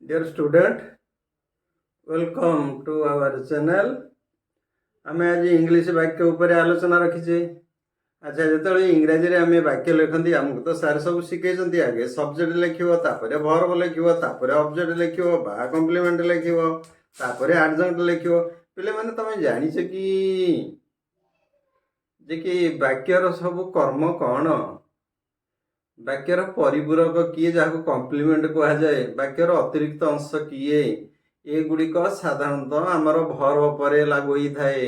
Dear student, welcome to our channel. ଆମେ ଆଜି English ବାକ୍ୟ ଉପରେ ଆଲୋଚନା ରଖିଛେ। ଆଚ୍ଛା, ଯେତେବେଳେ ଇଂରାଜୀରେ ଆମେ ବାକ୍ୟ ଲେଖନ୍ତି, ଆମକୁ ତ ସାର୍ ସବୁ ଶିଖେଇଛନ୍ତି, ଆଗେ ସବଜେକ୍ଟ ଲେଖିବ, ତାପରେ ଭର୍ବ ଲେଖିବ, ତାପରେ ଅବଜେକ୍ଟ ଲେଖିବ ବା କମ୍ପ୍ଲିମେଣ୍ଟ ଲେଖିବ, ତାପରେ ଆଡଜଙ୍କ୍ଟ ଲେଖିବ। ପିଲାମାନେ, ତମେ ଜାଣିଛ କି ଯେ କି ବାକ୍ୟର ସବୁ କର୍ମ କ'ଣ? ବାକ୍ୟର ପରିପୂରକ କିଏ, ଯାହାକୁ କମ୍ପ୍ଲିମେଣ୍ଟ କୁହାଯାଏ? ବାକ୍ୟର ଅତିରିକ୍ତ ଅଂଶ କିଏ? ଏଗୁଡ଼ିକ ସାଧାରଣତଃ ଆମର ଭର୍ବ ପରେ ଲାଗୁ ହୋଇଥାଏ।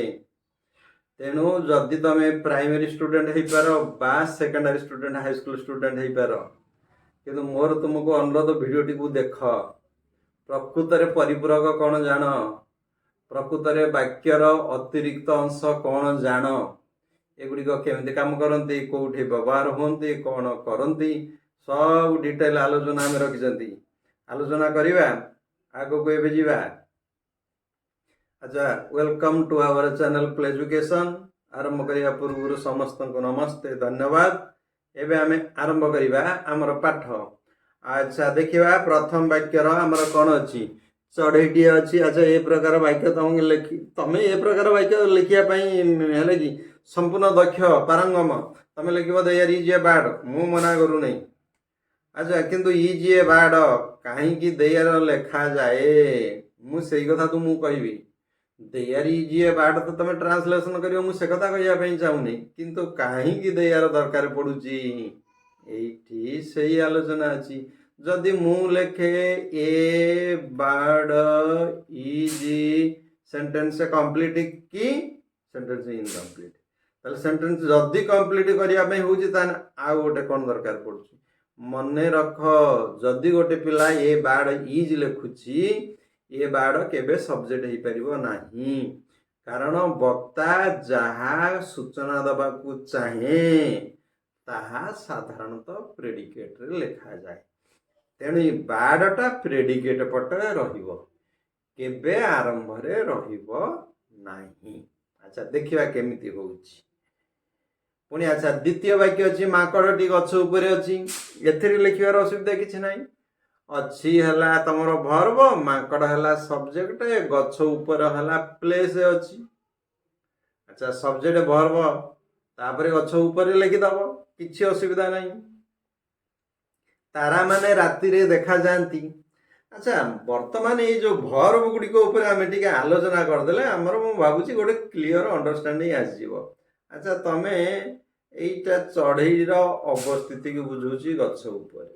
ତେଣୁ ଯଦି ତମେ ପ୍ରାଇମେରୀ ଷ୍ଟୁଡେଣ୍ଟ ହେଇପାର ବା ସେକେଣ୍ଡାରୀ ଷ୍ଟୁଡେଣ୍ଟ, ହାଇସ୍କୁଲ ଷ୍ଟୁଡେଣ୍ଟ ହେଇପାର, କିନ୍ତୁ ମୋର ତୁମକୁ ଅନୁରୋଧ, ଭିଡ଼ିଓଟିକୁ ଦେଖ। ପ୍ରକୃତରେ ପରିପୂରକ କ'ଣ ଜାଣ, ପ୍ରକୃତରେ ବାକ୍ୟର ଅତିରିକ୍ତ ଅଂଶ କ'ଣ ଜାଣ, ଏଗୁଡ଼ିକ କେମିତି କାମ କରନ୍ତି, କୋଉଠି ବ୍ୟବହାର ହୁଅନ୍ତି, କ'ଣ କରନ୍ତି, ସବୁ ଡିଟେଲ ଆଲୋଚନା ଆମେ ରଖିଛନ୍ତି। ଆଲୋଚନା କରିବା, ଆଗକୁ ଏବେ ଯିବା। ଆଚ୍ଛା, welcome to our channel Play Education. ଆରମ୍ଭ କରିବା ପୂର୍ବରୁ ସମସ୍ତଙ୍କୁ ନମସ୍ତେ, ଧନ୍ୟବାଦ। ଏବେ ଆମେ ଆରମ୍ଭ କରିବା ଆମର ପାଠ। ଆଚ୍ଛା, ଦେଖିବା ପ୍ରଥମ ବାକ୍ୟର ଆମର କ'ଣ ଅଛି। ଚଢ଼େଇଟିଏ ଅଛି। ଆଚ୍ଛା, ଏ ପ୍ରକାର ବାକ୍ୟ ତମକୁ ଲେଖି, ତମେ ଏ ପ୍ରକାର ବାକ୍ୟ ଲେଖିବା ପାଇଁ ହେଲେ କି ସମ୍ପୂର୍ଣ୍ଣ ଦକ୍ଷ, ପାରଙ୍ଗମ। ତମେ ଲେଖିବ "There is a bird", ମୁଁ ମନା କରୁନାହିଁ। ଆଚ୍ଛା, କିନ୍ତୁ is a bird କାହିଁକି there ଲେଖାଯାଏ, ମୁଁ ସେଇ କଥା ତୁମକୁ କହିବି। "There is a bird" ତ ତମେ ଟ୍ରାନ୍ସଲେସନ କରିବ, ମୁଁ ସେ କଥା କହିବା ପାଇଁ ଚାହୁଁନି। କିନ୍ତୁ କାହିଁକି there ଦରକାର ପଡୁଛି, ଏଇଠି ସେଇ ଆଲୋଚନା ଅଛି। ଯଦି ମୁଁ ଲେଖେ "ଏ ବାର୍ଡ is", sentence complete କି ସେଣ୍ଟେନ୍ସ ଇନକମ୍ପ୍ଲିଟ୍? ତାହେଲେ ସେଣ୍ଟେନ୍ସ ଯଦି କମ୍ପ୍ଲିଟ୍ କରିବା ପାଇଁ ହଉଛି, ତାହେଲେ ଆଉ ଗୋଟେ କ'ଣ ଦରକାର ପଡୁଛି? ମନେ ରଖ, ଯଦି ଗୋଟେ ପିଲା "ଏ ବାର୍ଡ is" ଲେଖୁଛି, ଏ ବାର୍ଡ କେବେ ସବଜେକ୍ଟ ହେଇପାରିବ ନାହିଁ। କାରଣ ବକ୍ତା ଯାହା ସୂଚନା ଦେବାକୁ ଚାହେଁ, ତାହା ସାଧାରଣତଃ ପ୍ରେଡିକେଟରେ ଲେଖାଯାଏ। ତେଣୁ ଏ ବାର୍ଡଟା ପ୍ରେଡିକେଟ ପଟରେ ରହିବ, କେବେ ଆରମ୍ଭରେ ରହିବ ନାହିଁ। ଆଚ୍ଛା, ଦେଖିବା କେମିତି ହଉଛି ପୁଣି। ଆଚ୍ଛା, ଦ୍ୱିତୀୟ ବାକ୍ୟ ଅଛି, ମାଙ୍କଡ଼ଟି ଗଛ ଉପରେ ଅଛି। ଏଥିରେ ଲେଖିବାର ଅସୁବିଧା କିଛି ନାହିଁ। ଅଛି ହେଲା ତମର ଭର୍ବ, ମାଙ୍କଡ଼ ହେଲା ସବଜେକ୍ଟ, ଗଛ ଉପରେ ହେଲା ପ୍ଲେସ୍ ଅଛି। ଆଚ୍ଛା, ସବଜେକ୍ଟ, ଭର୍ବ, ତାପରେ ଗଛ ଉପରେ ଲେଖିଦବ, କିଛି ଅସୁବିଧା ନାହିଁ। ତାରା ମାନେ ରାତିରେ ଦେଖାଯାଆନ୍ତି। ଆଚ୍ଛା, ବର୍ତ୍ତମାନ ଏଇ ଯୋଉ ଭର୍ବ ଗୁଡ଼ିକ ଉପରେ ଆମେ ଟିକେ ଆଲୋଚନା କରିଦେଲେ ଆମର, ମୁଁ ଭାବୁଛି, ଗୋଟେ କ୍ଲିଅର ଅଣ୍ଡରଷ୍ଟାଣ୍ଡିଂ ଆସିଯିବ। ଆଚ୍ଛା, ତମେ ଏଇଟା ଚଢ଼େଇର ଅବସ୍ଥିତିକୁ ବୁଝଉଛି ଗଛ ଉପରେ,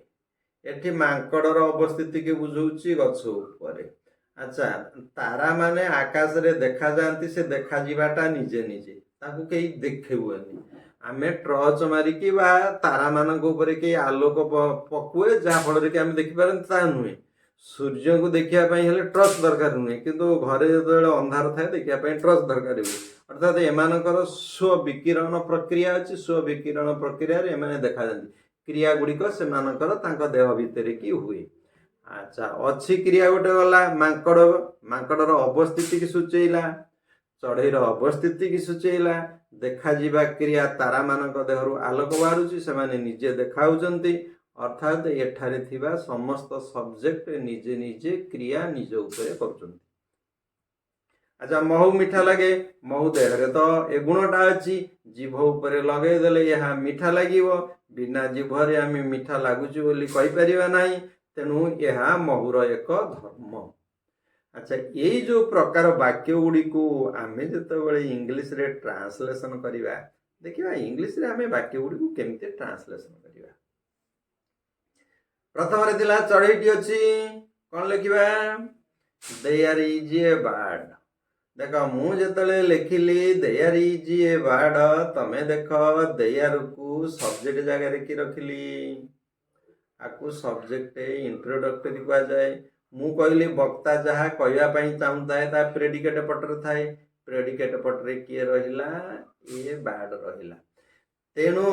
ଏଠି ମାଙ୍କଡ଼ର ଅବସ୍ଥିତିକୁ ବୁଝଉଛି ଗଛ ଉପରେ। ଆଚ୍ଛା, ତାରା ମାନେ ଆକାଶରେ ଦେଖାଯାଆନ୍ତି। ସେ ଦେଖାଯିବାଟା ନିଜେ ନିଜେ, ତାକୁ କେହି ଦେଖେଇବନି। ଆମେ ଟର୍ଚ୍ଚ ମାରିକି ବା ତାରା ମାନଙ୍କ ଉପରେ କେହି ଆଲୋକ ପକୁଏ, ଯାହା ଫଳରେ କି ଆମେ ଦେଖିପାରନ୍ତି, ତାହା ନୁହେଁ। ସୂର୍ଯ୍ୟଙ୍କୁ ଦେଖିବା ପାଇଁ ହେଲେ ଟର୍ଚ୍ଚ ଦରକାର ନୁହେଁ, କିନ୍ତୁ ଘରେ ଯେତେବେଳେ ଅନ୍ଧାର ଥାଏ, ଦେଖିବା ପାଇଁ ଟର୍ଚ୍ଚ ଦରକାର ହୁଏ। ଅର୍ଥାତ୍ ଏମାନଙ୍କର ସ୍ୱବିକିରଣ ପ୍ରକ୍ରିୟା ଅଛି। ସ୍ୱବିକିରଣ ପ୍ରକ୍ରିୟାରେ ଏମାନେ ଦେଖାଯାଆନ୍ତି। କ୍ରିୟା ଗୁଡ଼ିକ ସେମାନଙ୍କର ତାଙ୍କ ଦେହ ଭିତରେ କି ହୁଏ। ଆଚ୍ଛା, ଅଛି କ୍ରିୟା ଗୋଟେ ଗଲା, ମାଙ୍କଡ଼, ମାଙ୍କଡ଼ର ଅବସ୍ଥିତିକି ସୂଚେଇଲା, ଚଢ଼େଇର ଅବସ୍ଥିତିକି ସୂଚେଇଲା। ଦେଖାଯିବା କ୍ରିୟା, ତାରାମାନଙ୍କ ଦେହରୁ ଆଲୋକ ବାହାରୁଛି, ସେମାନେ ନିଜେ ଦେଖାଉଛନ୍ତି। ଅର୍ଥାତ୍ ଏଠାରେ ଥିବା ସମସ୍ତ ସବଜେକ୍ଟ ନିଜେ ନିଜେ କ୍ରିୟା ନିଜ ଉପରେ କରୁଛନ୍ତି। ଆଚ୍ଛା, ମହୁ ମିଠା ଲାଗେ। ମହୁ ଦେହରେ ତ ଏ ଗୁଣଟା ଅଛି, ଜିଭ ଉପରେ ଲଗେଇଦେଲେ ଏହା ମିଠା ଲାଗିବ। ବିନା ଜିଭରେ ଆମେ ମିଠା ଲାଗୁଛି ବୋଲି କହିପାରିବା ନାହିଁ। ତେଣୁ ଏହା ମହୁର ଏକ ଧର୍ମ। ଆଚ୍ଛା, ଏଇ ଯୋଉ ପ୍ରକାର ବାକ୍ୟ ଗୁଡ଼ିକୁ ଆମେ ଯେତେବେଳେ ଇଂଲିଶରେ ଟ୍ରାନ୍ସଲେସନ କରିବା, ଦେଖିବା ଇଂଲିଶରେ ଆମେ ବାକ୍ୟ ଗୁଡ଼ିକୁ କେମିତି ଟ୍ରାନ୍ସଲେସନ କରିବା। ପ୍ରଥମରେ ଥିଲା ଚଢ଼େଇଟି ଅଛି, କ'ଣ ଲେଖିବା? "There is a bird." ଦେଖ, ମୁଁ ଯେତେବେଳେ ଲେଖିଲି "There is a bird", ତମେ ଦେଖ, ଦେୟାରକୁ ସବଜେକ୍ଟ ଜାଗାରେ କି ରଖିଲି। ଆକୁ ସବଜେକ୍ଟ ଇଣ୍ଟ୍ରୋଡକ୍ଟରୀ କୁହାଯାଏ। ମୁଁ କହିଲି, ବକ୍ତା ଯାହା କହିବା ପାଇଁ ଚାହୁଁଥାଏ, ତା ପ୍ରେଡିକେଟ ପଟରେ ଥାଏ। ପ୍ରେଡିକେଟ ପଟରେ କିଏ ରହିଲା? ଏ ବାର୍ଡ ରହିଲା। ତେଣୁ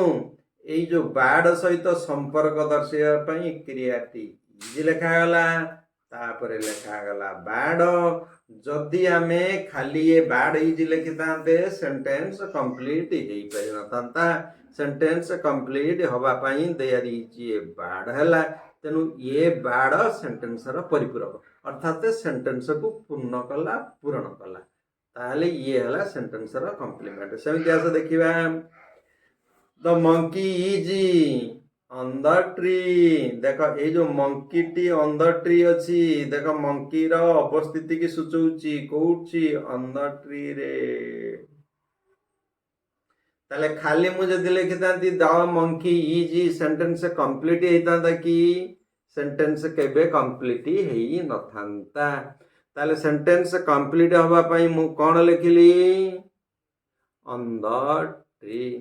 ଏଇ ଯୋଉ ବାର୍ଡ ସହିତ ସମ୍ପର୍କ ଦର୍ଶାଇବା ପାଇଁ କ୍ରିୟାଟି is ଲେଖାଗଲା, ତାପରେ ଲେଖାଗଲା ବାର୍ଡ। ଯଦି ଆମେ ଖାଲି ଏ ବାର୍ଡ is ଲେଖିଥାନ୍ତେ, ସେଣ୍ଟେନ୍ସ କମ୍ପ୍ଲିଟ ହେଇପାରିନଥାନ୍ତା। ସେଣ୍ଟେନ୍ସ କମ୍ପ୍ଲିଟ ହବା ପାଇଁ "There is a bird" ହେଲା। ତେଣୁ ଏ ବାର୍ଡ ସେଣ୍ଟେନ୍ସର ପରିପୂରକ, ଅର୍ଥାତ୍ ସେଣ୍ଟେନ୍ସକୁ ପୂର୍ଣ୍ଣ କଲା, ପୂରଣ କଲା। ତାହେଲେ ଇଏ ହେଲା ସେଣ୍ଟେନ୍ସର କମ୍ପ୍ଲିମେଣ୍ଟ। ସେମିତି ଆସ ଦେଖିବା। The monkey is on the tree. ଦେଖ, ଏଇ ଯୋଉ ମଙ୍କିଟି ଅନ୍ the tree ଅଛି, ଦେଖ, ମଙ୍କିର ଅବସ୍ଥିତି କି ସୂଚଉଛି। କୋଉଠି? On the ଟ୍ରିରେ। ତାହେଲେ ଖାଲି ମୁଁ ଯଦି ଲେଖିଥାନ୍ତି "the monkey is", sentence complete ହେଇଥାନ୍ତା କି? ସେଣ୍ଟେନ୍ସ କେବେ କମ୍ପ୍ଲିଟ ହେଇନଥାନ୍ତା। ତାହେଲେ ସେଣ୍ଟେନ୍ସ କମ୍ପ୍ଲିଟ ହବା ପାଇଁ ମୁଁ କ'ଣ ଲେଖିଲି? On the tree.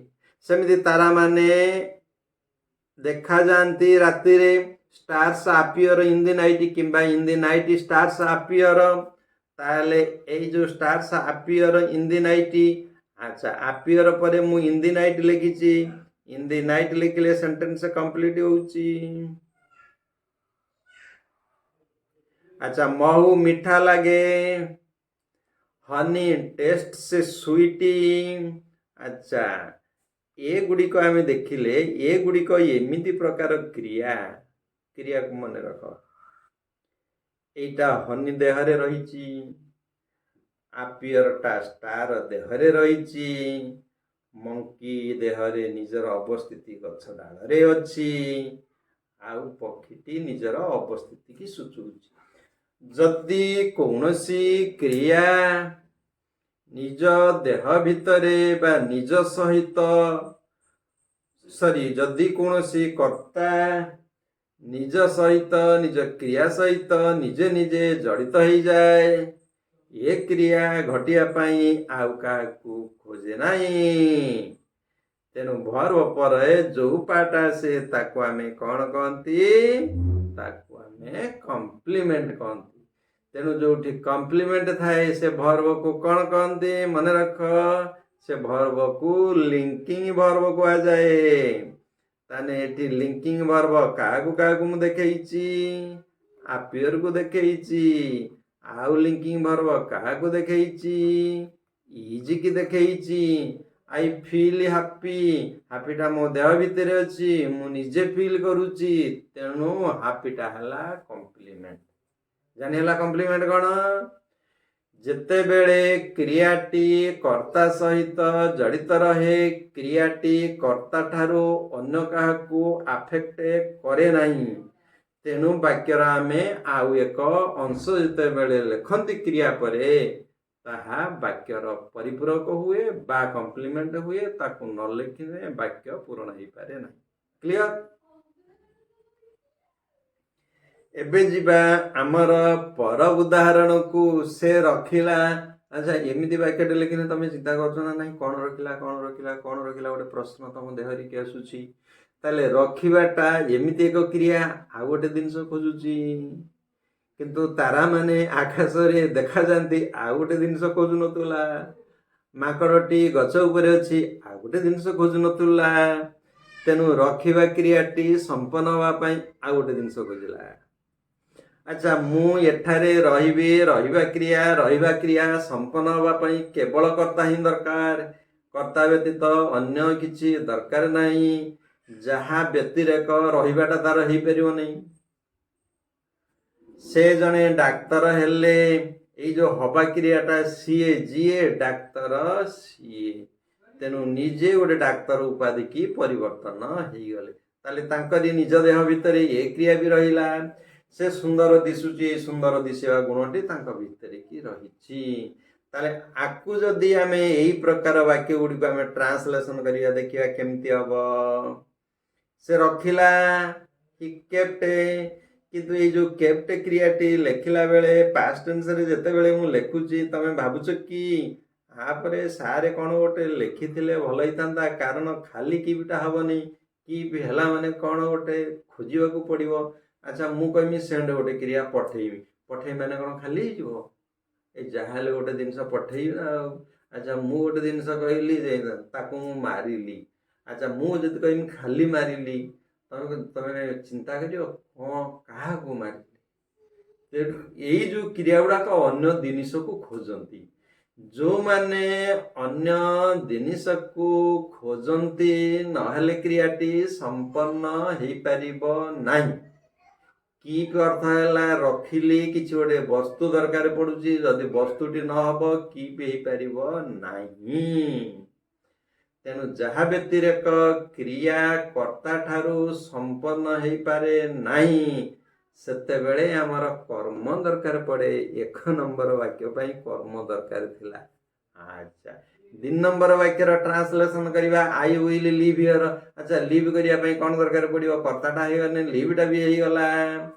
ସେମିତି ତାରାମାନେ ଦେଖାଯାଆନ୍ତି ରାତିରେ। Stars appear in the night କିମ୍ବା in the night stars appear. ତାହେଲେ ଏଇ ଯୋଉ stars appear in the night, ଆଚ୍ଛା, ଆପିୟର ପରେ ମୁଁ ଇନ୍ the night ଲେଖିଛି। ଇନ୍ the night ଲେଖିଲେ ସେଣ୍ଟେନ୍ସ କମ୍ପ୍ଲିଟ ହଉଛି। ଆଚ୍ଛା, ମହୁ ମିଠା ଲାଗେ। Honey tastes sweet. ଆଚ୍ଛା, ଏଗୁଡ଼ିକ ଆମେ ଦେଖିଲେ, ଏଗୁଡ଼ିକ ଏମିତି ପ୍ରକାର କ୍ରିୟା। କ୍ରିୟାକୁ ମନେ ରଖ। ଏଇଟା ହନି ଦେହରେ ରହିଛି, ଆପିୟରଟା ଷ୍ଟାର ଦେହରେ ରହିଛି, ମଙ୍କି ଦେହରେ ନିଜର ଅବସ୍ଥିତି ଗଛ ଡାଳରେ ଅଛି, ଆଉ ପକ୍ଷୀଟି ନିଜର ଅବସ୍ଥିତିକି ସୂଚଉଛି। ଯଦି କୌଣସି କ୍ରିୟା ନିଜ ଦେହ ଭିତରେ ବା ନିଜ ସହିତ, ସରି, ଯଦି କୌଣସି କର୍ତ୍ତା ନିଜ ସହିତ, ନିଜ କ୍ରିୟା ସହିତ ନିଜେ ନିଜେ ଜଡ଼ିତ ହେଇଯାଏ, ଏ କ୍ରିୟା ଘଟିବା ପାଇଁ ଆଉ କାହାକୁ ଖୋଜେ ନାହିଁ। ତେଣୁ ଭର୍ବ ପରେ ଯୋଉ ପାର୍ଟ ଆସେ, ତାକୁ ଆମେ କ'ଣ କହନ୍ତି? ତାକୁ ଆମେ କମ୍ପ୍ଲିମେଣ୍ଟ କହନ୍ତି। ତେଣୁ ଯୋଉଠି କମ୍ପ୍ଲିମେଣ୍ଟ ଥାଏ, ସେ ଭର୍ବକୁ କ'ଣ କହନ୍ତି? ମନେ ରଖ, ସେ ଭର୍ବକୁ ଲିଙ୍କିଂ ଭର୍ବ କୁହାଯାଏ। ତାହେଲେ ଏଠି ଲିଙ୍କିଂ ଭର୍ବ କାହାକୁ କାହାକୁ ମୁଁ ଦେଖେଇଛି? ଆପିୟରକୁ ଦେଖେଇଛି। ଆଉ ଲିଙ୍କିଂ ଭର୍ବ କାହାକୁ ଦେଖେଇଛି? ଇଜିକି ଦେଖେଇଛି। I feel happy. ହାପିଟା ମୋ ଦେହ ଭିତରେ ଅଛି, ମୁଁ ନିଜେ ଫିଲ୍ କରୁଛି। ତେଣୁ ହାପିଟା ହେଲା କମ୍ପ୍ଲିମେଣ୍ଟ। ଜାଣି ହେଲା କମ୍ପ୍ଲିମେଣ୍ଟ କ'ଣ? ଯେତେବେଳେ କ୍ରିୟାଟି କର୍ତ୍ତା ସହିତ ଜଡ଼ିତ ରହେ, କ୍ରିୟାଟି କର୍ତ୍ତା ଠାରୁ ଅନ୍ୟ କାହାକୁ ଆଫେକ୍ଟ କରେ ନାହିଁ। ତେଣୁ ବାକ୍ୟର ଆମେ ଆଉ ଏକ ଅଂଶ ଯେତେବେଳେ ଲେଖନ୍ତି କ୍ରିୟା ପରେ, ତାହା ବାକ୍ୟର ପରିପୂରକ ହୁଏ ବା କମ୍ପ୍ଲିମେଣ୍ଟ ହୁଏ। ତାକୁ ନ ଲେଖିଲେ ବାକ୍ୟ ପୂରଣ ହେଇପାରେ ନାହିଁ। କ୍ଲିଅର? ଏବେ ଯିବା ଆମର ପର ଉଦାହରଣକୁ। ସେ ରଖିଲା। ଆଚ୍ଛା, ଏମିତି ବାକ୍ୟଟେ ଲେଖିଲେ ତମେ ଚିନ୍ତା କରୁଛ ନା ନାହିଁ, କ'ଣ ରଖିଲା, କ'ଣ ରଖିଲା, କ'ଣ ରଖିଲା? ଗୋଟେ ପ୍ରଶ୍ନ ତମ ଦେହରେ କି ଆସୁଛି। ତାହେଲେ ରଖିବାଟା ଏମିତି ଏକ କ୍ରିୟା, ଆଉ ଗୋଟେ ଜିନିଷ ଖୋଜୁଛି। କିନ୍ତୁ ତାରାମାନେ ଆକାଶରେ ଦେଖାଯାଆନ୍ତି, ଆଉ ଗୋଟେ ଜିନିଷ ଖୋଜୁନଥିଲା। ମାଙ୍କଡ଼ଟି ଗଛ ଉପରେ ଅଛି, ଆଉ ଗୋଟେ ଜିନିଷ ଖୋଜୁନଥିଲା। ତେଣୁ ରଖିବା କ୍ରିୟାଟି ସମ୍ପନ୍ନ ହେବା ପାଇଁ ଆଉ ଗୋଟେ ଜିନିଷ ଖୋଜିଲା। ଆଚ୍ଛା, ମୁଁ ଏଠାରେ ରହିବି। ରହିବା କ୍ରିୟା, ରହିବା କ୍ରିୟା ସମ୍ପନ୍ନ ହେବା ପାଇଁ କେବଳ କର୍ତ୍ତା ହିଁ ଦରକାର। କର୍ତ୍ତା ବ୍ୟତୀତ ଅନ୍ୟ କିଛି ଦରକାର ନାହିଁ। ଯାହା ବ୍ୟତିରେକ ରହିବାଟା ତାର ହେଇପାରିବ ନାହିଁ। ସେ ଜଣେ ଡାକ୍ତର ହେଲେ। ଏଇ ଯୋଉ ହବା କ୍ରିୟାଟା, ସିଏ ଯିଏ, ଡାକ୍ତର ସିଏ। ତେଣୁ ନିଜେ ଗୋଟେ ଡାକ୍ତର ଉପାଧିକି ପରିବର୍ତ୍ତନ ହେଇଗଲେ। ତାହେଲେ ତାଙ୍କରି ନିଜ ଦେହ ଭିତରେ ଏ କ୍ରିୟା ବି ରହିଲା। ସେ ସୁନ୍ଦର ଦିଶୁଛି। ଏଇ ସୁନ୍ଦର ଦିଶିବା ଗୁଣଟି ତାଙ୍କ ଭିତରେ କି ରହିଛି। ତାହେଲେ ଆକୁ ଯଦି ଆମେ ଏଇ ପ୍ରକାର ବାକ୍ୟ ଗୁଡ଼ିକୁ ଆମେ ଟ୍ରାନ୍ସଲେସନ କରିବା, ଦେଖିବା କେମିତି ହବ। ସେ ରଖିଲା, ହି କେପ୍ଟ। କିନ୍ତୁ ଏଇ ଯୋଉ କେପ୍ଟ କ୍ରିୟାଟି ଲେଖିଲା ବେଳେ ପାଷ୍ଟ ଟେନ୍ସରେ ଯେତେବେଳେ ମୁଁ ଲେଖୁଛି, ତମେ ଭାବୁଛ କି ଆପରେ ସାରେ କ'ଣ ଗୋଟେ ଲେଖିଥିଲେ ଭଲ ହେଇଥାନ୍ତା। କାରଣ ଖାଲି କିପ୍ଟା ହବନି। କିପ୍ ହେଲା ମାନେ କ'ଣ ଗୋଟେ ଖୋଜିବାକୁ ପଡ଼ିବ। ଆଚ୍ଛା, ମୁଁ କହିବି ସେଣ୍ଡ ଗୋଟେ କ୍ରିୟା, ପଠେଇବି। ପଠେଇବି ମାନେ କ'ଣ ଖାଲି ହେଇଯିବ? ଏ ଯାହାହେଲେ ଗୋଟେ ଜିନିଷ ପଠେଇବି ନା ଆଉ। ଆଚ୍ଛା, ମୁଁ ଗୋଟେ ଜିନିଷ କହିଲି ଯେ ତାକୁ ମୁଁ ମାରିଲି। ଆଚ୍ଛା, ମୁଁ ଯଦି କହିବି ଖାଲି ମାରିଲି, ତମେ ଚିନ୍ତା କରିବ କ'ଣ, କାହାକୁ ମାରିଲି? ତେଣୁ ଏଇ ଯୋଉ କ୍ରିୟା ଗୁଡାକ ଅନ୍ୟ ଜିନିଷକୁ ଖୋଜନ୍ତି, ଯୋଉମାନେ ଅନ୍ୟ ଜିନିଷକୁ ଖୋଜନ୍ତି, ନହେଲେ କ୍ରିୟାଟି ସମ୍ପନ୍ନ ହେଇପାରିବ ନାହିଁ। କିପ୍ ଅର୍ଥ ହେଲା ରଖିଲି, କିଛି ଗୋଟେ ବସ୍ତୁ ଦରକାର ପଡୁଛି। ଯଦି ବସ୍ତୁଟି ନ ହବ, କିପ୍ ହେଇପାରିବ ନାହିଁ। ତେଣୁ ଯାହା ବ୍ୟତିରେକ କ୍ରିୟା କର୍ତ୍ତା ଠାରୁ ସମ୍ପନ୍ନ ହେଇପାରେ ନାହିଁ, ସେତେବେଳେ ଆମର କର୍ମ ଦରକାର ପଡେ। 1 ନମ୍ବର ବାକ୍ୟ ପାଇଁ କର୍ମ ଦରକାର ଥିଲା। ଆଚ୍ଛା, 2 ନମ୍ବର ବାକ୍ୟର ଟ୍ରାନ୍ସଲେସନ କରିବା। I will leave here. ଆଚ୍ଛା, ଲିଭ୍ କରିବା ପାଇଁ କ'ଣ ଦରକାର ପଡିବ? କର୍ତ୍ତାଟା ହେଇଗଲେ ଲିଭ୍ଟା ବି ହେଇଗଲା।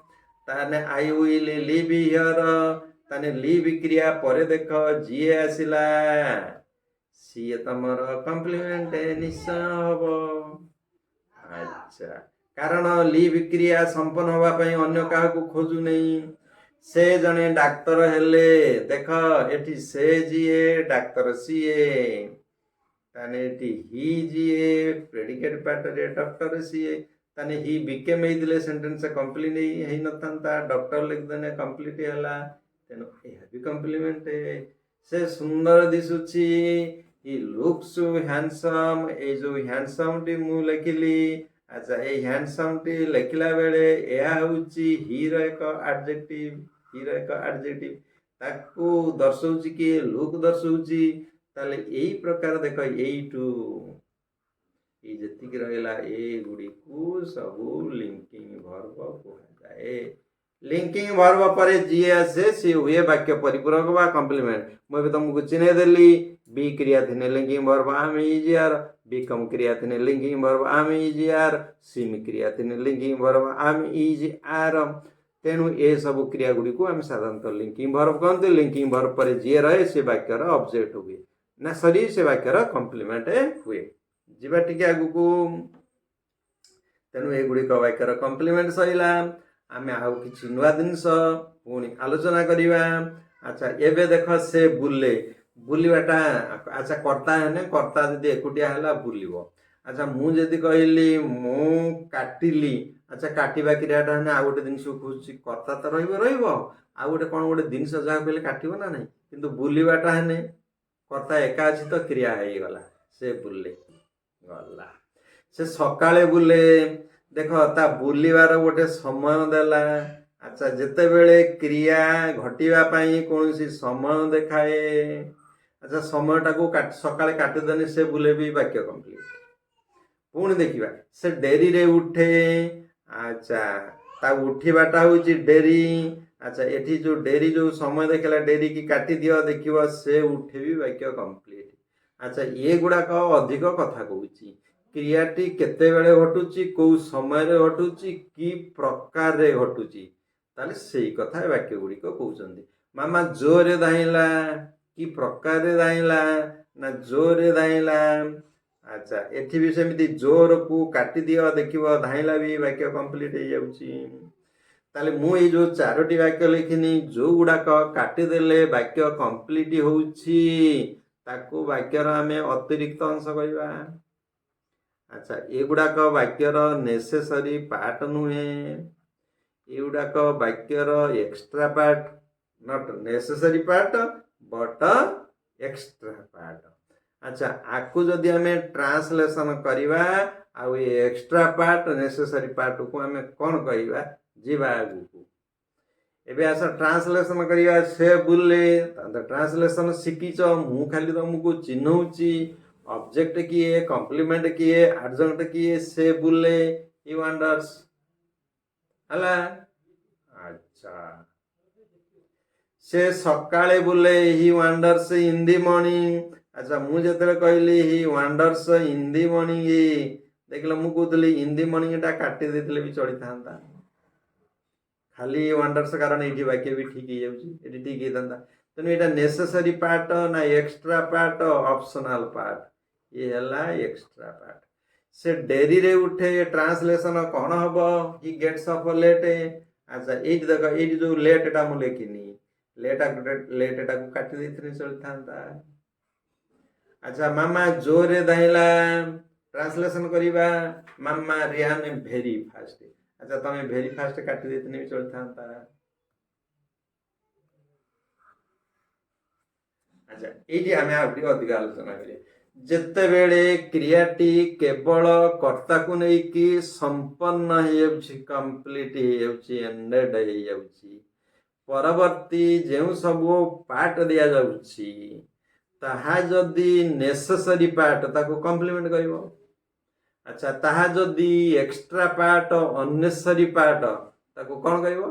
ତାହେଲେ I will leave here. ତାହେଲେ ଲିଭ୍ କ୍ରିୟା ପରେ ଦେଖ ଯିଏ ଆସିଲା, ସିଏ ତମର କମ୍ପ୍ଲିମେଣ୍ଟ ନିଶ୍ଚୟ ହବ। ଆଚ୍ଛା, କାରଣ ଲିଭ୍ କ୍ରିୟା ସମ୍ପନ୍ନ ହବା ପାଇଁ ଅନ୍ୟ କାହାକୁ ଖୋଜୁନେଇ। ସେ ଜଣେ ଡାକ୍ତର ହେଲେ। ଦେଖ, ଏଠି ସେ ଯିଏ, ଡାକ୍ତର ସିଏ। ତାହେଲେ ଏଠି ହି ଯିଏ, ପ୍ରେଡିକେଟ ପାର୍ଟରେ ଡକ୍ଟର ସିଏ। ତାହେଲେ ହି ବିକେମ୍ ହେଇଥିଲେ ସେଣ୍ଟେନ୍ସ କମ୍ପ୍ଲିଟ୍ ହେଇନଥାନ୍ତା। ଡକ୍ଟର ଲେଖିଦେଲେ କମ୍ପ୍ଲିଟ୍ ହେଲା। ତେଣୁ ଏହା ବି କମ୍ପ୍ଲିମେଣ୍ଟ। ସେ ସୁନ୍ଦର ଦିଶୁଛି। He looks handsome. ଏଇ ଯୋଉ ହ୍ୟାଣ୍ଡସମ୍ଟି ମୁଁ ଲେଖିଲି, ଆଚ୍ଛା, ଏଇ ହ୍ୟାଣ୍ଡସମ୍ଟି ଲେଖିଲା ବେଳେ ଏହା ହେଉଛି ହିର ଏକ ଆଡଜେକ୍ଟିଭ। ହିର ଏକ ଆଡଜେକ୍ଟିଭ, ତାକୁ ଦର୍ଶଉଛି କିଏ? ଲୁକ୍ ଦର୍ଶଉଛି। ତାହେଲେ ଏଇ ପ୍ରକାର ଦେଖ, ଏଇଟୁ ଏଇ ଯେତିକି ରହିଲା, ଏଗୁଡ଼ିକୁ ସବୁ ଲିଙ୍କିଂ ଭର୍ବ କୁହାଯାଏ। ଲିଙ୍କିଂ ଭର୍ବ ପରେ ଯିଏ ଆସେ, ସିଏ ହୁଏ ବାକ୍ୟ ପରିପୂରକ ବା କମ୍ପ୍ଲିମେଣ୍ଟ। ମୁଁ ଏବେ ତମକୁ ଚିହ୍ନେଇ ଦେଲି। ବି କ୍ରିୟା ଥିନେ linking verb am, is, are, become କ୍ରିୟା ଥିନେ linking verb am, is, are, seem କ୍ରିୟା ଥିନେ linking verb am, is, are। ତେଣୁ ଏସବୁ କ୍ରିୟା ଗୁଡ଼ିକୁ ଆମେ ସାଧାରଣତଃ ଲିଙ୍କିଂ ଭର୍ବ କହନ୍ତି। ଲିଙ୍କିଂ ଭର୍ବ ପରେ ଯିଏ ରହେ, ସେ ବାକ୍ୟର ଅବଜେକ୍ଟ ହୁଏ ନା, ସରି, ସେ ବାକ୍ୟର କମ୍ପ୍ଲିମେଣ୍ଟ ହୁଏ। ଯିବା ଟିକେ ଆଗକୁ। ତେଣୁ ଏଗୁଡ଼ିକ ବାକ୍ୟର କମ୍ପ୍ଲିମେଣ୍ଟ ସରିଲା। ଆମେ ଆଉ କିଛି ନୂଆ ଜିନିଷ ପୁଣି ଆଲୋଚନା କରିବା। ଆଚ୍ଛା, ଏବେ ଦେଖ, ସେ ବୁଲେ। ବୁଲିବାଟା, ଆଚ୍ଛା, କର୍ତ୍ତା ହେଲେ, କର୍ତ୍ତା ଯଦି ଏକୁଟିଆ ହେଲା, ବୁଲିବ। ଆଚ୍ଛା, ମୁଁ ଯଦି କହିଲି ମୁଁ କାଟିଲି, ଆଚ୍ଛା, କାଟିବା କ୍ରିୟାଟା ହେଲେ ଆଉ ଗୋଟେ ଜିନିଷ ଖୋଜୁଛି। କର୍ତ୍ତା ତ ରହିବ ରହିବ, ଆଉ ଗୋଟେ କ'ଣ ଗୋଟେ ଜିନିଷ ଯାହା କହିଲେ କାଟିବ ନା ନାହିଁ? କିନ୍ତୁ ବୁଲିବାଟା ହେଲେ କର୍ତ୍ତା ଏକା ଅଛି ତ କ୍ରିୟା ହେଇଗଲା। ସେ ବୁଲେ, ଗଲା। ସେ ସକାଳେ ବୁଲେ। ଦେଖ, ତା ବୁଲିବାର ଗୋଟେ ସମୟ ଦେଲା। ଆଚ୍ଛା, ଯେତେବେଳେ କ୍ରିୟା ଘଟିବା ପାଇଁ କୌଣସି ସମୟ ଦେଖାଏ, ଆଚ୍ଛା, ସମୟଟାକୁ ସକାଳେ କାଟିଦେଲେ ସେ ବୁଲେ ବି ବାକ୍ୟ କମ୍ପ୍ଲିଟ୍। ପୁଣି ଦେଖିବା, ସେ ଡେରିରେ ଉଠେ। ଆଚ୍ଛା, ତା ଉଠିବାଟା ହଉଛି ଡେରି। ଆଚ୍ଛା, ଏଠି ଯୋଉ ଡେରି, ଯୋଉ ସମୟ ଦେଖିଲା, ଡେରିକି କାଟିଦିଅ, ଦେଖିବ ସେ ଉଠେ ବି ବାକ୍ୟ କମ୍ପ୍ଲିଟ୍। ଆଚ୍ଛା, ଏଗୁଡ଼ାକ ଅଧିକ କଥା କହୁଛି। କ୍ରିୟାଟି କେତେବେଳେ ଘଟୁଛି, କୋଉ ସମୟରେ ଘଟୁଛି, କି ପ୍ରକାରରେ ଘଟୁଛି, ତାହେଲେ ସେଇ କଥା ଏ ବାକ୍ୟ ଗୁଡ଼ିକ କହୁଛନ୍ତି। ମାମା ଜୋରରେ ଧାଇଁଲା। କି ପ୍ରକାରରେ ଧାଇଁଲା ନା ଜୋରରେ ଧାଇଁଲା। ଆଚ୍ଛା, ଏଠି ବି ସେମିତି ଜୋରକୁ କାଟିଦିଅ, ଦେଖିବ ଧାଇଁଲା ବି ବାକ୍ୟ କମ୍ପ୍ଲିଟ୍ ହେଇଯାଉଛି। ତାହେଲେ ମୁଁ ଏଇ ଯୋଉ ଚାରୋଟି ବାକ୍ୟ ଲେଖିନି, ଯୋଉ ଗୁଡାକ କାଟିଦେଲେ ବାକ୍ୟ କମ୍ପ୍ଲିଟ୍ ହଉଛି, ତାକୁ ବାକ୍ୟର ଆମେ ଅତିରିକ୍ତ ଅଂଶ କହିବା। ଆଚ୍ଛା, ଏଗୁଡାକ ବାକ୍ୟର ନେସେସରି ପାର୍ଟ ନୁହେଁ। ଏଗୁଡାକ ବାକ୍ୟର extra part, not necessary part but extra part. ଆଚ୍ଛା, ଆକୁ ଯଦି ଆମେ ଟ୍ରାନ୍ସଲେସନ କରିବା, ଆଉ ଏ ଏକ୍ସଟ୍ରା ପାର୍ଟ, ନେସେସରି ପାର୍ଟକୁ ଆମେ କ'ଣ କହିବା? ଯିବା ଆଗକୁ। ଏବେ ଆସ ଟ୍ରାନ୍ସଲେସନ କରିବା। ସେ ବୁଲେ। ଟ୍ରାନ୍ସଲେସନ ଶିଖିଛ, ମୁଁ ଖାଲି ତମକୁ ଚିହ୍ନଉଛି। ଅବଜେକ୍ଟ କିଏ, କମ୍ପ୍ଲିମେଣ୍ଟ କିଏ, ଆଡଜଙ୍କ୍ଟ କିଏ? ସେ ବୁଲେ, He wanders। ହେଲା। ଆଚ୍ଛା, ସେ ସକାଳେ ବୁଲେ। He wanders in the morning. ଆଚ୍ଛା, ମୁଁ ଯେତେବେଳେ କହିଲି he wanders in the morning, ଦେଖିଲ, ମୁଁ କହୁଥିଲି ଇନ୍ the ମର୍ଣ୍ଣିଂଟା କାଟି ଦେଇଥିଲେ ବି ଚଳିଥାନ୍ତା, ଖାଲି ୱାଣ୍ଡର୍ସ, କାରଣ ଏଇଠି ବାକ୍ୟ ବି ଠିକ ହେଇଯାଉଛି, ଏଠି ଠିକ ହେଇଥାନ୍ତା। ତେଣୁ ଏଇଟା ନେସେସରି ପାର୍ଟ ନା ଏକ୍ସଟ୍ରା ପାର୍ଟ, ଅପସନାଲ ପାର୍ଟ? ଇଏ ହେଲା ଏକ୍ସଟ୍ରା ପାର୍ଟ। ସେ ଡେରିରେ ଉଠେ, ଟ୍ରାନ୍ସଲେସନ କ'ଣ ହବ? He gets up late. ଆଚ୍ଛା, ଏଇଠି ଦେଖ, ଏଇଠି ଯୋଉ ଲେଟ୍ଟା ମୁଁ ଲେଖିନି, ଲେଟ୍ଟାକୁ କାଟି ଦେଇଥିଲେ ଚଳିଥାନ୍ତା। ଆଚ୍ଛା, ମାମା ଜୋରରେ ଧାଇଁଲା। ଟ୍ରାନ୍ସଲେସନ କରିବା। Mama ran very fast. ଆଚ୍ଛା, ତମେ ଭେରି ଫାଷ୍ଟ କାଟି ଦେଇଥିଲେ ବି ଚଳିଥାନ୍ତା। ଆଚ୍ଛା, ଏଇଠି ଆମେ ଆଉ ଟିକେ ଅଧିକ ଆଲୋଚନା କରିବା। ଯେତେବେଳେ କ୍ରିୟାଟି କେବଳ କର୍ତ୍ତାକୁ ନେଇକି ସମ୍ପନ୍ନ ହେଇଯାଉଛି, କମ୍ପ୍ଲିଟ ହେଇଯାଉଛି, ଏଣ୍ଡେଡ ହେଇଯାଉଛି, ପରବର୍ତ୍ତୀ ଯେଉଁ ସବୁ ପାର୍ଟ ଦିଆଯାଉଛି ତାହା ଯଦି ନେସେସରୀ ପାର୍ଟ, ତାକୁ କମ୍ପ୍ଲିମେଣ୍ଟ କରିବ। ଆଚ୍ଛା, ତାହା ଯଦି ଏକ୍ସଟ୍ରା ପାର୍ଟ, ଅନ୍ନେସେସରୀ ପାର୍ଟ, ତାକୁ କ'ଣ କହିବ?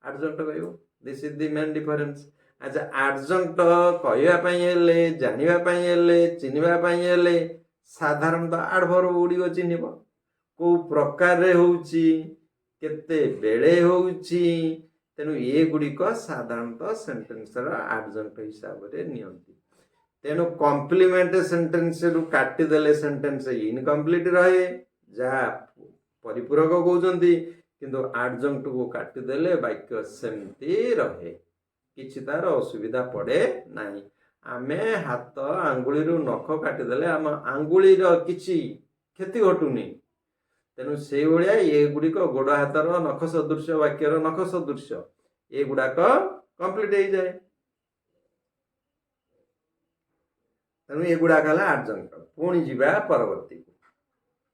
ଆଡଜଙ୍କ୍ଟ କହିବ। This is the main difference. ଆଚ୍ଛା, ଆଡଜଙ୍କ୍ଟ କହିବା ପାଇଁ ହେଲେ, ଜାଣିବା ପାଇଁ ହେଲେ, ଚିହ୍ନିବା ପାଇଁ ହେଲେ ସାଧାରଣତଃ ଆଡଭର୍ବ ଗୁଡ଼ିକ ଚିହ୍ନିବ। କୋଉ ପ୍ରକାରରେ ହେଉଛି, କେତେ ବେଳେ ହେଉଛି। ତେଣୁ ଏଗୁଡ଼ିକ ସାଧାରଣତଃ ସେଣ୍ଟେନ୍ସର ଆଡଜଙ୍କ୍ଟ ହିସାବରେ ନିଅନ୍ତି। ତେଣୁ କମ୍ପ୍ଲିମେଣ୍ଟ ସେଣ୍ଟେନ୍ସରୁ କାଟିଦେଲେ ସେଣ୍ଟେନ୍ସ ଇନକମ୍ପ୍ଲିଟ ରହେ, ଯାହା ପରିପୂରକ କହୁଛନ୍ତି। କିନ୍ତୁ ଆଡଜଙ୍କ୍ଟକୁ କାଟିଦେଲେ ବାକ୍ୟ ସେମିତି ରହେ, କିଛି ତାର ଅସୁବିଧା ପଡ଼େ ନାହିଁ। ଆମେ ହାତ ଆଙ୍ଗୁଳିରୁ ନଖ କାଟିଦେଲେ ଆମ ଆଙ୍ଗୁଳିର କିଛି କ୍ଷତି ଘଟୁନି। ତେଣୁ ସେଇଭଳିଆ ଏଗୁଡ଼ିକ ଗୋଡ଼ ହାତର ନଖ ସଦୃଶ୍ୟ, ବାକ୍ୟର ନଖ ସଦୃଶ୍ୟ, ଏଗୁଡ଼ାକ କମ୍ପ୍ଲିଟ ହେଇଯାଏ। ତେଣୁ ଏଗୁଡ଼ାକ ହେଲା ଆଡଜଙ୍କ୍ଟ। ପୁଣି ଯିବା ପରବର୍ତ୍ତୀକୁ।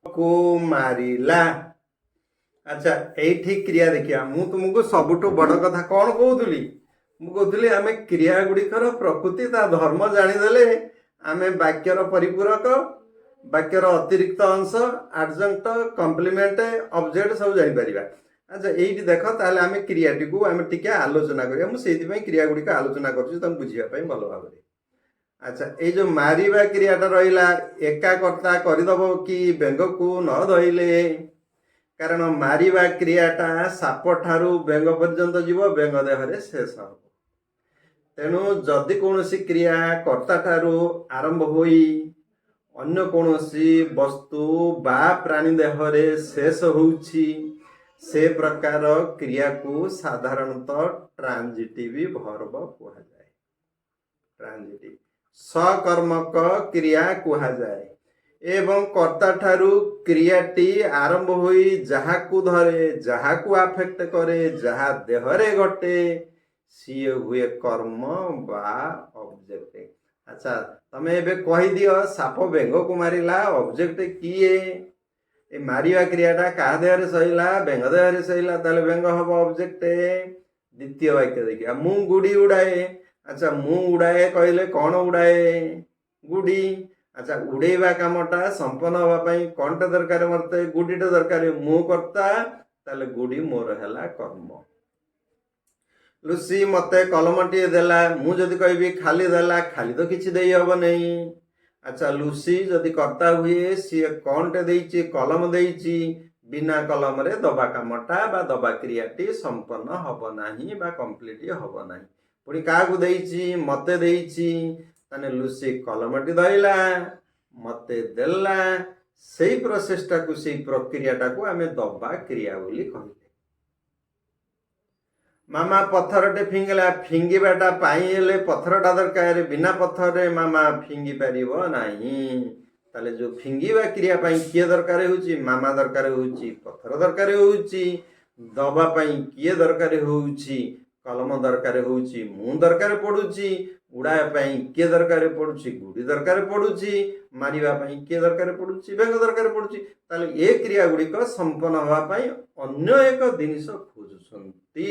କୁ ମାରିଲା। ଆଚ୍ଛା, ଏଇଠି କ୍ରିୟା ଦେଖିବା। ମୁଁ ତୁମକୁ ସବୁଠୁ ବଡ଼ କଥା କ'ଣ କହୁଥିଲି? ମୁଁ କହୁଥିଲି, ଆମେ କ୍ରିୟା ଗୁଡ଼ିକର ପ୍ରକୃତି, ତା ଧର୍ମ ଜାଣିଦେଲେ ଆମେ ବାକ୍ୟର ପରିପୂରକ, ବାକ୍ୟର ଅତିରିକ୍ତ ଅଂଶ, ଆଡଜଙ୍କ୍ଟ, କମ୍ପ୍ଲିମେଣ୍ଟ, ଅବଜେକ୍ଟ ସବୁ ଜାଣିପାରିବା। ଆଚ୍ଛା, ଏଇଠି ଦେଖ। ତାହେଲେ ଆମେ କ୍ରିୟାଟିକୁ ଆମେ ଟିକେ ଆଲୋଚନା କରିବା। ମୁଁ ସେଇଥିପାଇଁ କ୍ରିୟା ଗୁଡ଼ିକ ଆଲୋଚନା କରୁଛି, ତମେ ବୁଝିବା ପାଇଁ ଭଲ ଭାବରେ। ଆଚ୍ଛା, ଏଇ ଯୋଉ ମାରିବା କ୍ରିୟାଟା ରହିଲା, ଏକା କର୍ତ୍ତା କରିଦବ କି ବେଙ୍ଗକୁ ନ ଧଇଲେ? କାରଣ ମାରିବା କ୍ରିୟାଟା ସାପ ଠାରୁ ବେଙ୍ଗ ପର୍ଯ୍ୟନ୍ତ ଯିବ, ବେଙ୍ଗ ଦେହରେ ଶେଷ ହବ। ତେଣୁ ଯଦି କୌଣସି କ୍ରିୟା କର୍ତ୍ତା ଠାରୁ ଆରମ୍ଭ ହୋଇ ଅନ୍ୟ କୌଣସି ବସ୍ତୁ ବା ପ୍ରାଣୀ ଦେହରେ ଶେଷ ହେଉଛି, ସେ ପ୍ରକାର କ୍ରିୟାକୁ ସାଧାରଣତଃ ଟ୍ରାଞ୍ଜିଟିଭ ଭର୍ବ କୁହାଯାଏ। ଟ୍ରାଞ୍ଜିଟିଭ, ସକର୍ମକ କ୍ରିୟା କୁହାଯାଏ। ଏବଂ କର୍ତ୍ତା ଠାରୁ କ୍ରିୟାଟି ଆରମ୍ଭ ହୋଇ ଯାହାକୁ ଧରେ, ଯାହାକୁ ଆଫେକ୍ଟ କରେ, ଯାହା ଦେହରେ ଘଟେ, ସିଏ ହୁଏ କର୍ମ ବା ଅବଜେକ୍ଟ। ଆଚ୍ଛା, ତମେ ଏବେ କହିଦିଅ, ସାପ ବେଙ୍ଗକୁ ମାରିଲା, ଅବଜେକ୍ଟ କିଏ? ଏ ମାରିବା କ୍ରିୟାଟା କାହା ଦେହରେ ସରିଲା? ବେଙ୍ଗ ଦେହରେ ସରିଲା। ତାହେଲେ ବେଙ୍ଗ ହବ ଅବଜେକ୍ଟ। ଦ୍ୱିତୀୟ ବାକ୍ୟ ଦେଖିବା। ମୁଁ ଗୁଡ଼ି ଉଡ଼ାଏ। ଆଚ୍ଛା, ମୁଁ ଉଡ଼ାଏ କହିଲେ କ'ଣ ଉଡ଼ାଏ? ଗୁଡ଼ି। ଆଚ୍ଛା, ଉଡ଼େଇବା କାମଟା ସମ୍ପନ୍ନ ହବା ପାଇଁ କ'ଣଟା ଦରକାର ମତେ? ଗୁଡ଼ିଟା ଦରକାର। ମୁଁ କର୍ତ୍ତା, ତାହେଲେ ଗୁଡ଼ି ମୋର ହେଲା କର୍ମ। ଲୁସି ମତେ କଲମଟିଏ ଦେଲା। ମୁଁ ଯଦି କହିବି ଖାଲି ଦେଲା, ଖାଲି ତ କିଛି ଦେଇ ହବ ନାହିଁ। ଆଚ୍ଛା, ଲୁସି ଯଦି କର୍ତ୍ତା ହୁଏ, ସିଏ କ'ଣଟେ ଦେଇଛି? କଲମ ଦେଇଛି। ବିନା କଲମରେ ଦବା କାମଟା ବା ଦବା କ୍ରିୟାଟି ସମ୍ପନ୍ନ ହବ ନାହିଁ ବା କମ୍ପ୍ଲିଟ ହବ ନାହିଁ। ପୁଣି କାହାକୁ ଦେଇଛି? ମତେ ଦେଇଛି। ତାହେଲେ ଲୁସି କଲମଟି ଧଇଲା, ମତେ ଦେଲା। ସେଇ ପ୍ରୋସେସଟାକୁ, ସେଇ ପ୍ରକ୍ରିୟାଟାକୁ ଆମେ ଦବା କ୍ରିୟା ବୋଲି କହିଲେ। ମାମା ପଥରଟେ ଫିଙ୍ଗିଲା। ଫିଙ୍ଗିବାଟା ପାଇଁ ହେଲେ ପଥରଟା ଦରକାର। ବିନା ପଥରରେ ମାମା ଫିଙ୍ଗି ପାରିବ ନାହିଁ। ତାହେଲେ ଯୋଉ ଫିଙ୍ଗିବା କ୍ରିୟା ପାଇଁ କିଏ ଦରକାର ହେଉଛି? ମାମା ଦରକାର ହେଉଛି, ପଥର ଦରକାର ହେଉଛି। ଦବା ପାଇଁ କିଏ ଦରକାର ହେଉଛି? କଲମ ଦରକାର ହେଉଛି, ମୁଁ ଦରକାର ପଡୁଛି। ଉଡ଼ାଇବା ପାଇଁ କିଏ ଦରକାର ପଡୁଛି? ଗୁଡ଼ି ଦରକାର ପଡୁଛି। ମାରିବା ପାଇଁ କିଏ ଦରକାର ପଡୁଛି? ବେଙ୍ଗ ଦରକାର ପଡୁଛି। ତାହେଲେ ଏ କ୍ରିୟା ଗୁଡ଼ିକ ସମ୍ପନ୍ନ ହେବା ପାଇଁ ଅନ୍ୟ ଏକ ଜିନିଷ ଖୋଜୁଛନ୍ତି।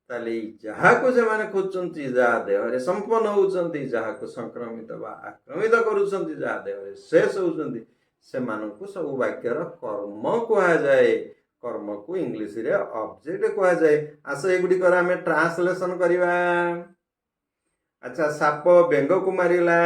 ତାହେଲେ ଏଇ ଯାହାକୁ ସେମାନେ ଖୋଜୁଛନ୍ତି, ଯାହା ଦେହରେ ସମ୍ପନ୍ନ ହଉଛନ୍ତି, ଯାହାକୁ ସଂକ୍ରମିତ ବା ଆକ୍ରମିତ କରୁଛନ୍ତି, ଯାହା ଦେହରେ ଶେଷ ହଉଛନ୍ତି, ସେମାନଙ୍କୁ ସବୁ ବାକ୍ୟର କର୍ମ କୁହାଯାଏ। କର୍ମକୁ ଇଂଲିଶରେ ଅବଜେକ୍ଟ କୁହାଯାଏ। ଆସ, ଏଗୁଡ଼ିକର ଆମେ ଟ୍ରାନ୍ସଲେସନ କରିବା। ଆଚ୍ଛା, ସାପ ବେଙ୍ଗକୁ ମାରିଲା।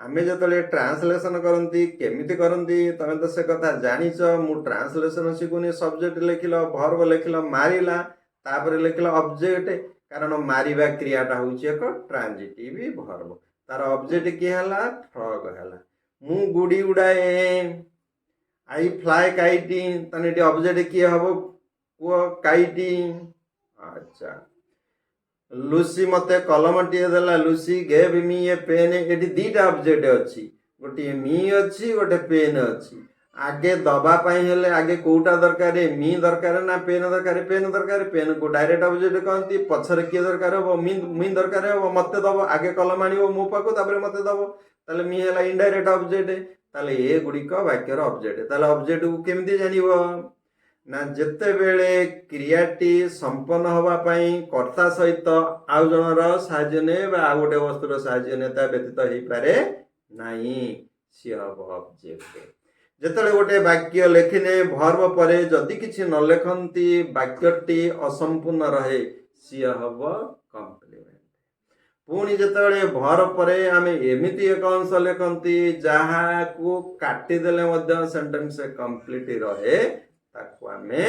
ଆମେ ଯେତେବେଳେ ଟ୍ରାନ୍ସଲେସନ କରନ୍ତି, କେମିତି କରନ୍ତି, ତମେ ତ ସେ କଥା ଜାଣିଛ। ମୁଁ ଟ୍ରାନ୍ସଲେସନ ଶିଖୁନି। ସବଜେକ୍ଟ ଲେଖିଲ, ଭର୍ବ ଲେଖିଲ ମାରିଲା, ତାପରେ ଲେଖିଲ ଅବଜେକ୍ଟ। କାରଣ ମାରିବା କ୍ରିୟାଟା ହଉଛି ଏକ ଟ୍ରାଞ୍ଜିଟିଭ ଭର୍ବ। ତାର ଅବଜେକ୍ଟ କିଏ ହେଲା? ଫ୍ରଗ ହେଲା। ମୁଁ ଗୁଡ଼ି ଉଡ଼ାଏ, I fly kite. ତାହେଲେ ଏଠି ଅବଜେକ୍ଟ କିଏ ହବ କୁହ? କାଇଟ୍। ଆଚ୍ଛା, ଲୁସି ମତେ କଲମଟିଏ ଦେଲା। Lucy gave me a pen. ଏଠି ଦିଟା ଅବଜେକ୍ଟ ଅଛି, ଗୋଟିଏ ମି ଅଛି, ଗୋଟେ ପେନ୍ ଅଛି। ଆଗେ ଦବା ପାଇଁ ହେଲେ ଆଗେ କୋଉଟା ଦରକାର? ମି ଦରକାର ନା ପେନ୍ ଦରକାର? ପେନ୍ ଦରକାର। ପେନ୍କୁ ଡାଇରେକ୍ଟ ଅବଜେକ୍ଟ କହନ୍ତି। ପଛରେ କିଏ ଦରକାର ହବ? ମି। ମି ଦରକାର ହବ। ମତେ ଦବ, ଆଗେ କଲମ ଆଣିବ ମୋ ପାଖକୁ, ତାପରେ ମତେ ଦବ। ତାହେଲେ ମି ହେଲା ଇନଡାଇରେକ୍ଟ ଅବଜେକ୍ଟ। ତାହେଲେ ଏଗୁଡ଼ିକ ବାକ୍ୟର ଅବଜେକ୍ଟ। ତାହେଲେ ଅବଜେକ୍ଟକୁ କେମିତି ଜାଣିବ ନା ଯେତେବେଳେ କ୍ରିୟାଟି ସମ୍ପନ୍ନ ହବା ପାଇଁ କର୍ତ୍ତା ସହିତ ଆଉ ଜଣର ସାହାଯ୍ୟ ନିଏ ବା ଆଉ ଗୋଟେ ବସ୍ତୁର ସାହାଯ୍ୟ ନିଏ, ତା ବ୍ୟତୀତ ହେଇପାରେ ନାହିଁ, ସିଏ ହବ ଅବଜେକ୍ଟ। ଯେତେବେଳେ ଗୋଟେ ବାକ୍ୟ ଲେଖିନେ ଭର୍ବ ପରେ ଯଦି କିଛି ନ ଲେଖନ୍ତି, ବାକ୍ୟଟି ଅସମ୍ପୂର୍ଣ୍ଣ ରହେ, ସିଏ ହବ କମ୍ପ୍ଲିମେଣ୍ଟ। ପୁଣି ଯେତେବେଳେ ଭର୍ବ ପରେ ଆମେ ଏମିତି ଏକ ଅଂଶ ଲେଖନ୍ତି, ଯାହାକୁ କାଟିଦେଲେ ମଧ୍ୟ ସେଣ୍ଟେନ୍ସ କମ୍ପ୍ଲିଟ ରହେ, ତାକୁ ଆମେ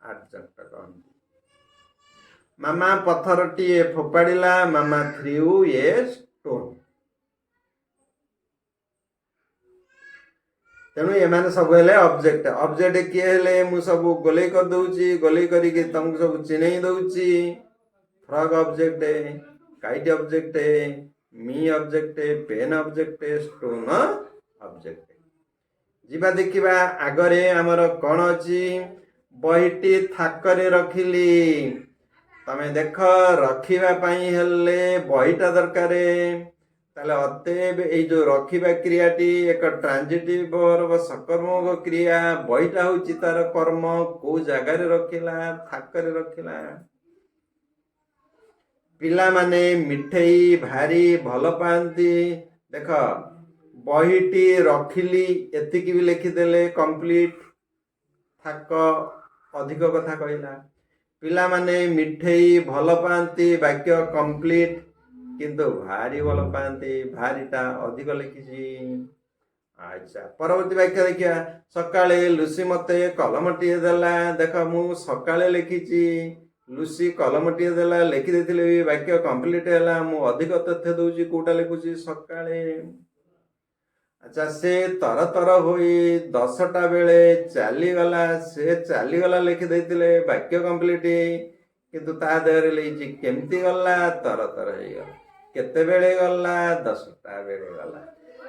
ଆଡଜଙ୍କ୍ଟ କହନ୍ତି। ମାମା ପଥରଟିଏ ଫୋପାଡ଼ିଲା। Mama threw a stone. ତେଣୁ ଏମାନେ ସବୁ ହେଲେ ଅବଜେକ୍ଟ। ଅବଜେକ୍ଟ କିଏ ହେଲେ? ମୁଁ ସବୁ ଗୋଲେଇ କରିଦଉଛି, ଗୋଲେଇ କରିକି ତମକୁ ସବୁ ଚିହ୍ନେଇ ଦଉଛି। Frog object, kite object, me object, pen object, stone object. ଯିବା, ଦେଖିବା ଆଗରେ ଆମର କଣ ଅଛି। ବହିଟି ଥାକରେ ରଖିଲି। ତମେ ଦେଖ, ରଖିବା ପାଇଁ ହେଲେ ବହିଟା ଦରକାର। ତାହେଲେ ଅତଏବ ଏଇ ଯୋଉ ରଖିବା କ୍ରିୟାଟି ଏକ ଟ୍ରାଞ୍ଜିଟିଭ ଭର୍ବ, ସକର୍ମକ କ୍ରିୟା। ବହିଟା ହଉଛି ତାର କର୍ମ। କୋଉ ଜାଗାରେ ରଖିଲା? ଥାକରେ ରଖିଲା। ପିଲାମାନେ ମିଠେଇ ଭାରି ଭଲ ପାଆନ୍ତି। ଦେଖ, ବହିଟି ରଖିଲି ଏତିକି ବି ଲେଖିଦେଲେ କମ୍ପ୍ଲିଟ। ଥାକ ଅଧିକ କଥା କହିଲା। ପିଲାମାନେ ମିଠେଇ ଭଲ ପାଆନ୍ତି, ବାକ୍ୟ କମ୍ପ୍ଲିଟ। କିନ୍ତୁ ଭାରି ଭଲ ପାଆନ୍ତି, ଭାରିଟା ଅଧିକ ଲେଖିଛି। ଆଚ୍ଛା, ପରବର୍ତ୍ତୀ ବାକ୍ୟ ଦେଖିବା। ସକାଳେ ଲୁସି ମତେ କଲମଟିଏ ଦେଲା। ଦେଖ, ମୁଁ ସକାଳେ ଲେଖିଛି, ଲୁସି କଲମଟିଏ ଦେଲା ଲେଖିଦେଇଥିଲେ ବି ବାକ୍ୟ କମ୍ପ୍ଲିଟ ହେଲା। ମୁଁ ଅଧିକ ତଥ୍ୟ ଦଉଛି। କୋଉଟା ଲେଖୁଛି? ସକାଳେ। ଆଚ୍ଛା, ସେ ତର ତର ହୋଇ 10ଟା ବେଳେ ଚାଲିଗଲା। ସେ ଚାଲିଗଲା ଲେଖିଦେଇଥିଲେ ବାକ୍ୟ କମ୍ପ୍ଲିଟ। କିନ୍ତୁ ତା ଦେହରେ ଲେଖିଛି କେମିତି ଗଲା? ତର ତର ହେଇଗଲା। କେତେବେଳେ ଗଲା? 10ଟା ବେଳେ ଗଲା।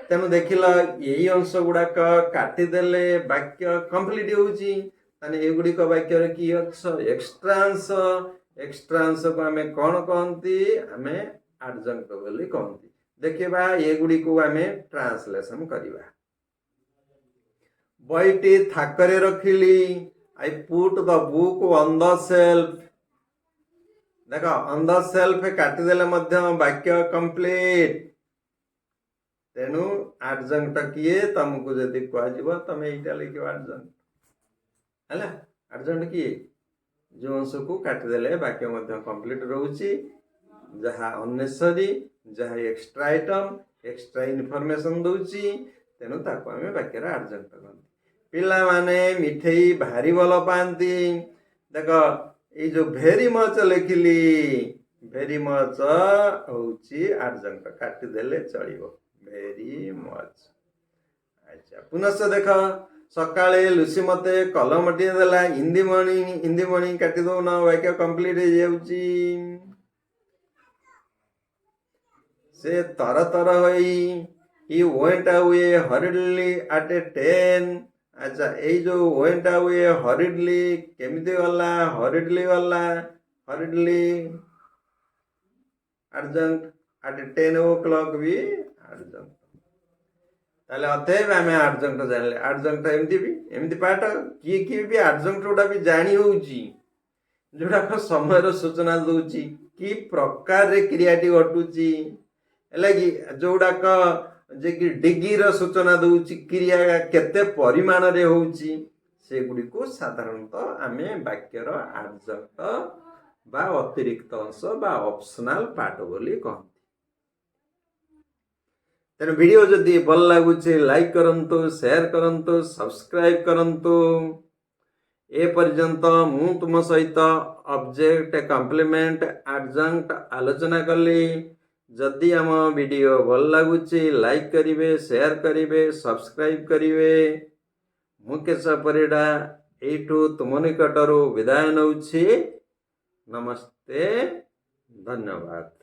ତେଣୁ ଦେଖିଲ, ଏଇ ଅଂଶ ଗୁଡାକ କାଟିଦେଲେ ବାକ୍ୟ କମ୍ପ୍ଲିଟ ହଉଛି। ତାହେଲେ ଏଗୁଡିକ ବାକ୍ୟରେ କି ଅଂଶ? ଏକ୍ସଟ୍ରା ଅଂଶ। ଏକ୍ସଟ୍ରା ଅଂଶକୁ ଆମେ କଣ କହନ୍ତି? ଆମେ ଆଡଜଙ୍କ୍ଟ ବୋଲି କହନ୍ତି। ଦେଖିବା, ଏଗୁଡ଼ିକୁ ଆମେ ଟ୍ରାନ୍ସଲେସନ କରିବା। ବହିଟି ଥାକରେ ରଖିଲି। I put the book on the shelf. ଦେଖ, ଅନ୍ the self କାଟିଦେଲେ ମଧ୍ୟ ବାକ୍ୟ କମ୍ପ୍ଲିଟ। ତେଣୁ ଆଡଜଙ୍କ୍ଟ କିଏ ତମକୁ ଯଦି କୁହାଯିବ, ତମେ ଏଇଟା ଲେଖିବ, ଆଡଜଙ୍କ୍ଟ ହେଲା। ଆଡଜଙ୍କ୍ଟ କିଏ? ଯେଉଁ ଅଂଶକୁ କାଟିଦେଲେ ବାକ୍ୟ ମଧ୍ୟ କମ୍ପ୍ଲିଟ ରହୁଛି, ଯାହା ଅନନେସେସରି, ଯାହା ଏକ୍ସଟ୍ରା ଆଇଟମ, ଏକ୍ସଟ୍ରା ଇନଫର୍ମେସନ ଦଉଛି, ତେଣୁ ତାକୁ ଆମେ ବାକ୍ୟର ଆଡଜଙ୍କ୍ଟ କହନ୍ତି। ପିଲାମାନେ ମିଠେଇ ଭାରି ଭଲ ପାଆନ୍ତି। ଦେଖ, ଏଇ ଯୋଉ ଭେରି ମଚ ଲେଖିଲି, ଭେରି ମଚ ହଉଛି ଆଡଜଙ୍କ୍ଟ, କାଟିଦେଲେ ଚଳିବ ଭେରି ମଚ। ଆଚ୍ଛା, ପୁନଶ୍ଚ ଦେଖ, ସକାଳେ ଲୁସି ମତେ କଲମଟିଏ ଦେଲା। In the morning, in the morning କାଟି ଦଉନ, ବାକ୍ୟ କମ୍ପ୍ଲିଟ ହେଇଯାଉଛି। ସେ ତର ତର ହୋଇ, he went away hurriedly at a 10. ଆଚ୍ଛା, ଏଇ ଯୋଉ ୱେଣ୍ଟ ଆୱେ ହରିଡଲି, କେମିତି ଗଲା? ହରିଡଲି ଗଲା। Hurriedly adjunct. At 10 o'clock ବି ଆଡଜଙ୍କ୍ଟ। ତାହେଲେ ଅତଏବ ଆମେ ଆଡଜଙ୍କ୍ଟ ଜାଣିଲେ। ଆଡଜଙ୍କ୍ଟ ଏମିତି ବି ଏମିତି ପାଠ କିଏ କିଏ ବି ଆଡଜଙ୍କ୍ଟ ଗୁଡା ବି ଜାଣି ହଉଛି, ଯୋଉଟାକ ସମୟର ସୂଚନା ଦଉଛି, କି ପ୍ରକାରରେ କ୍ରିୟାଟି ଘଟୁଛି, ହେଲା କି, ଯୋଉଟାକ ଯେ କି ଡିଗ୍ରୀର ସୂଚନା ଦଉଛି, କ୍ରିୟା କେତେ ପରିମାଣରେ ହଉଛି, ସେଗୁଡ଼ିକୁ ସାଧାରଣତଃ ଆମେ ବାକ୍ୟର ଆଡଜଙ୍କ୍ଟ ବା ଅତିରିକ୍ତ ଅଂଶ ବା ଅପସନାଲ ପାର୍ଟ ବୋଲି କହନ୍ତି। ତେଣୁ ଭିଡ଼ିଓ ଯଦି ଭଲ ଲାଗୁଛି, ଲାଇକ୍ କରନ୍ତୁ, ସେୟାର କରନ୍ତୁ, ସବସ୍କ୍ରାଇବ କରନ୍ତୁ। ଏ ପର୍ଯ୍ୟନ୍ତ ମୁଁ ତୁମ ସହିତ ଅବଜେକ୍ଟ, କମ୍ପ୍ଲିମେଣ୍ଟ, ଆଡଜଙ୍କ୍ଟ ଆଲୋଚନା କଲି। ଯଦି ଆମ ଭିଡ଼ିଓ ଭଲ ଲାଗୁଛି, ଲାଇକ୍ କରିବେ, ସେୟାର କରିବେ, ସବସ୍କ୍ରାଇବ କରିବେ। ମୁଁ କେଶବ ପରିଡ଼ା ଏଇଠୁ ତୁମ ନିକଟରୁ ବିଦାୟ ନେଉଛି। ନମସ୍ତେ, ଧନ୍ୟବାଦ।